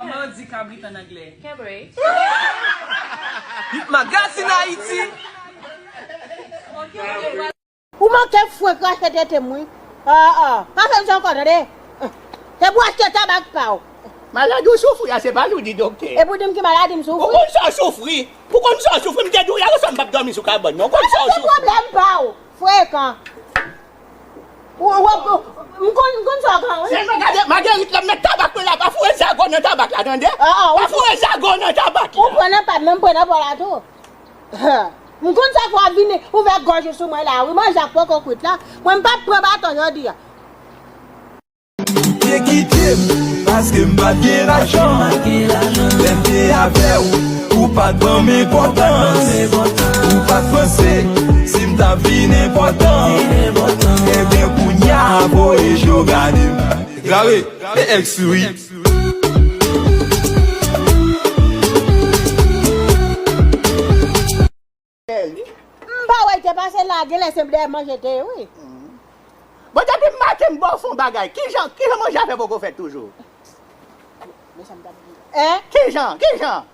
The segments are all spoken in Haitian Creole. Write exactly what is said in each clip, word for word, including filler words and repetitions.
Kòman yo di kabrit an anglè? Cambridge. Hit Magazine Haïti. Ok, ok. Ou manke frenk rache tete m wi. Ah, ah. Pa fè m sa ankò, tande? Se pou w achte tabak pa w. Maladi w soufri a, se pa li w di doktè. E pou di m ki maladi m Ou soufri? konn sa w soufri. Pou konn sa w soufri, m te di w yè oswa m p ap dòmi sou kabann nan. Ou konn sa w Se soufri. pwoblèm pa w. Frekan. Ou, ou, ou, m konn, m konn sa w konn, wi. Sèlman gade Magerit la, m met tabak mwen la, pa foure zago nan tabak la, tande? Ah, ah, Pa ou- foure zago nan tabak Ou la. pran nan pa m, men m pran nan pa w la tou. M konn sa fwa vini ouvè gòj ou sou mwen la. Wi, manje ak poko kwit la. Mwen m p ap pran baton jodi a. Te kite m, paske m pa t gen lajan. Lè m te avè w, ou pa t ban m enpòtans. Ou pa t panse si m t ap vin enpòtan. Ebyen, kounye a, voye je w gade m. Deklare, e èks wi. M pa wè l te pase la, genlè se dèyè manje te ye, wi. Bon, depi maten m ba w fè yon bagay. Kijan, kijan manje a fè poko fèt toujou? Hein? Kijan, kijan?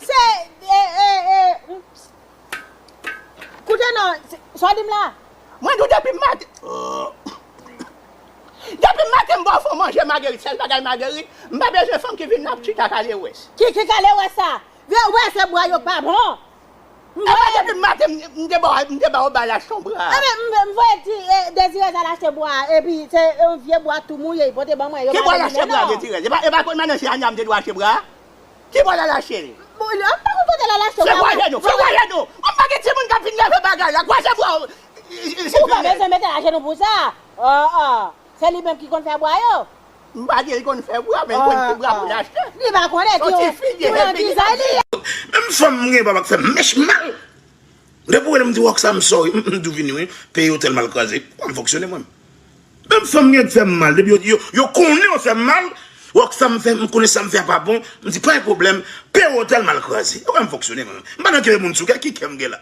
Se, e, e, e, koute non, se- sa w di m la? Mwen di w depi maten. Depi maten m ba w fè yon manje Magerit, sèl bagay Magerit, m pa bezwen fanm ki vin nan chita kale wès. Ki, ki kale wès sa? Vye wès se bwa yo pa bon. M Epa voye, depi maten m, m te ba w, m te ba w ba l achte yon bra. Enben, m, m voye ti e, Dezirè al achte bwa, epi se yon vye bwa tou mouye, li pote ban mwen. Yo Ki pa bwa l vle achte li bra non. Dezirè? Epa, epa kot madan Sianya m te dwe achte bra? Ki bwa l al achte li? Bon, li pa konn kote l al achte Fè bwa. vwaye nou, fè vwaye nou. Mwen pa gen timoun k ap vin leve bagay la. Kwaze bra w. Ou pa bezwen mete l ajenou pou sa. Oh, oh. Se li menm ki konn fè bwa yo. M pa di l konn fè bwa, men l konn ki bra pou l achte. Li pa konnen Yon ki ti fi ki nan gen dizay li ye. Menm fanm m gen papa k fè m mèch mal. Depi w wè m di Rockstar m sorry, m, m tou vini wi. Peyi otèl m al kraze. Kòman m fonksyone mwen? Menm fanm gen k fè m mal. Depi yo, yo, yo konnen yo fè m mal, Rockstar m fè, m konnen sa m fè a pa bon, m di pa gen pwoblèm. Peyi otèl m al kraze. Kòman m fonksyone mwen? M pa nan kebe moun sou kè, ki kè m gen la?